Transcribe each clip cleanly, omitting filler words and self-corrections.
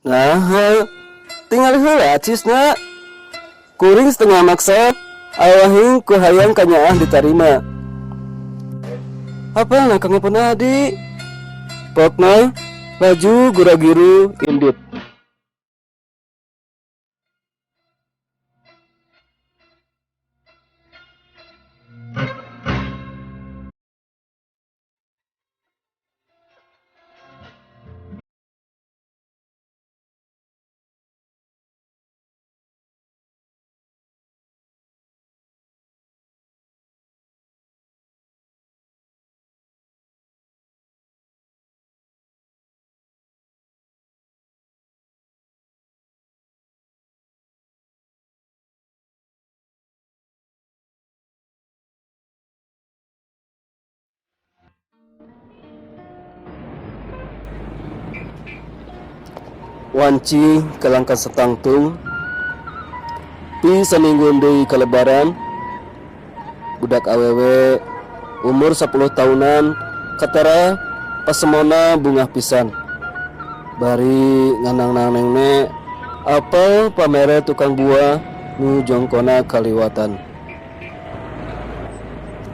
Nah, tinggal heula acisna. Kuring setengah maksa, awahing ku hayang kanyaah ditarima. Apalna kanggo pun adi? Pokna laju gura-giru indit. Wanci kalangkan satangtung pi samingguan deui ka lebaran budak awewe umur 10 tahunan katara pasemona bungah pisan bari nganang-nangne apel pamere tukang buah nu jongkona kaliwatan.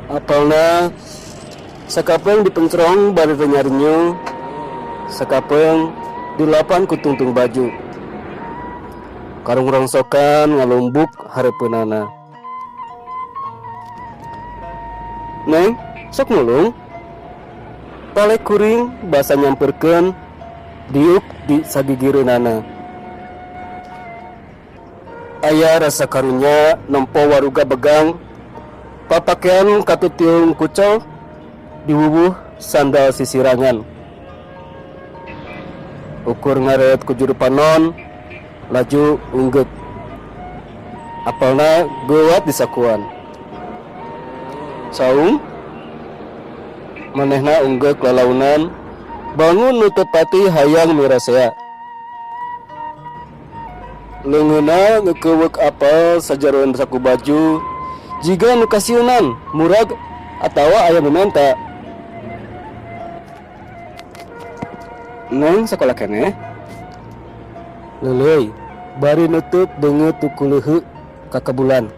Apelna sakapeung dipencrong bari renya-renyu, sakapeung dilapan ku tungtung baju. Karung rongsokan ngalumbuk hareupeunana. Neng, sok nulung? Talek kuring basa nyamperkeun diuk di sagigireunana. Aya rasa karunya nempo waruga begang papakean katutiung kucel diwuwuh sandal sisirangan. Ukur ngaret ku juru panon laju unggeuk. Apelna geuwat disakuan. Saung manehna unggeuk lalaunan bangun nu teu pati hayang mirasea. Leungeunna ngeukeweuk apel sajaroan saku baju jiga nu kasieunan murag atawa aya nu menta. Neng sakola keneh? Leuleuy bari nutup beungeut tukuleuheuk ka kebulan.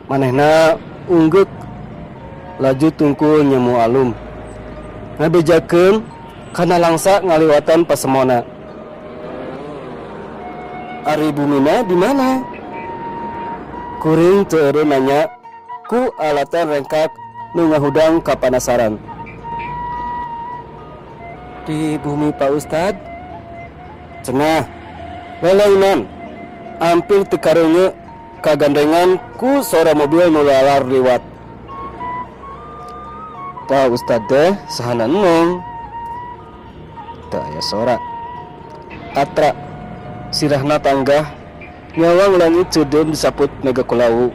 Manehna unggeuk laju tungkul nyemu alum. Ngabejakeun kana langsa ngaliwatan pasemona. Ari bumina di mana? Kuring teu eureun nanya ku alatan rengkak nu ngahudang kapanasaran. Di bumi Pak Ustad? Cenah. Leleunan ampir teu kareunge kagandengan ku sora mobil nu lalar liwat. Pak Ustad teh sahana Neng? Teu aya sora. Atra sirahna tanggah nyawang langit ceudeum disaput mega kulawu.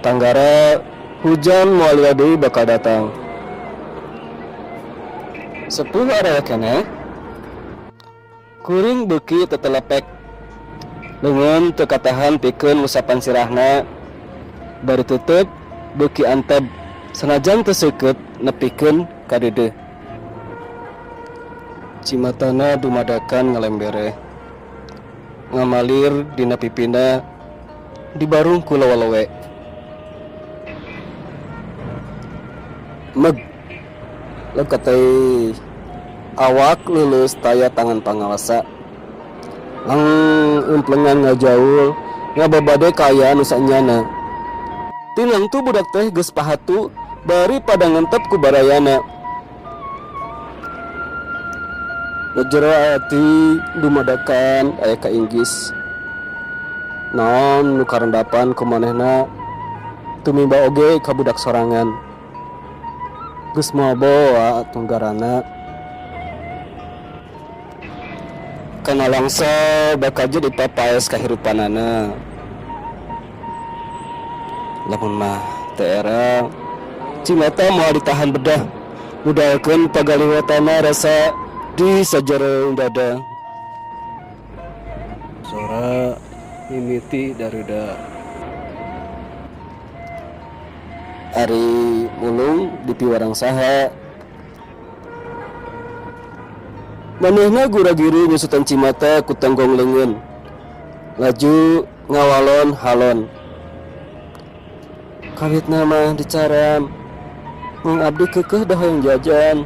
Tanggara hujan moal lila deui bakal datang. Sepuh araya keneh? Kuring beuki tetelepek. Leungeun teu katahan pikeun ngusapan sirahna. Bari tetep beuki anteb sanajan teu seukeut nepikeun ka deudeuh. Cimatana dumadakan ngalembere. Ngamalir dina pipina dibarung ku lowe-lowe. Meg. Leukeut awak leuleus taya tangan pangawasa. Lang umplengan ngajaul ngababade kaayaan nu sanyana. Tinangtu budak teh geus pahatu bari pada ngentep ku barayana. Nu jero ati dumadakan aya kainggis. Naon nu karendapan ku manehna tumiba oge ka budak sorangan. Geus moal boa tunggarana. Kana langsa bakal jadi papaes kahirupanana. Lamun mah teu era cimata moal ditahan bedah mudalkeun pagaliwatana rasa di sajereung dada. Sora mimiti dareuda. Ari mulung dipiwarang saha. Manehna gura-giru nyusutan cimata ku tonggong leungeun. Laju ngawalon halon. Kawitna mah dicaram. Neng abdi keukeuh da hoyong jajan.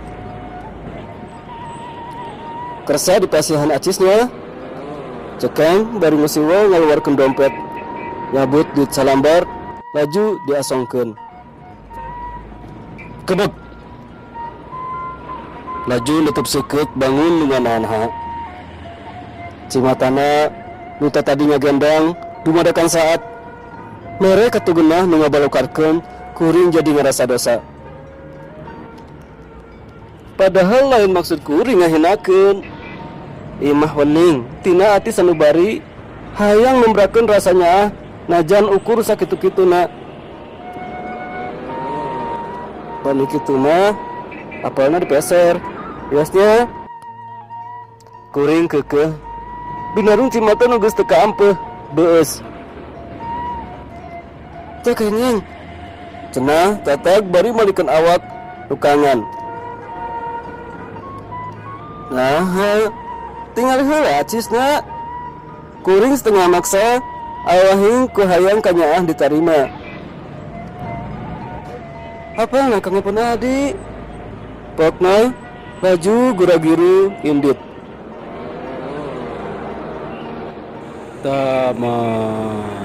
Kersa dipasihan acisnya. Cekeng bari ngusiwel ngaluarkeun dompet. Nyabut duit salambar laju diasongkeun. Kebek! Laju nutup seukeut bangun nu nganahan. Cimatana nu tatadi ngagendang dumadakan saat mere katugenah nu ngabalukarkeun kuring jadi ngarasa dosa. Padahal lain maksud kuring ngahinakeun. Imah wening tina ati sanubari hayang nembrakeun rasa nyaah najan ukur sakitu-kituna. Pami kitu mah apelna dipeser. Wiosnya kuring keukeuh binarung cimata nu geus teu kaampeuh beueus. Teu kenging. Cenah tatag bari malikeun awak lukangan. Naha tingali heula acisna. Kuring setengah maksa awahing ku hayang kanyaah ditarima. Apalna kanggo penadi. Pokna laju gura-giru indit. Tamat.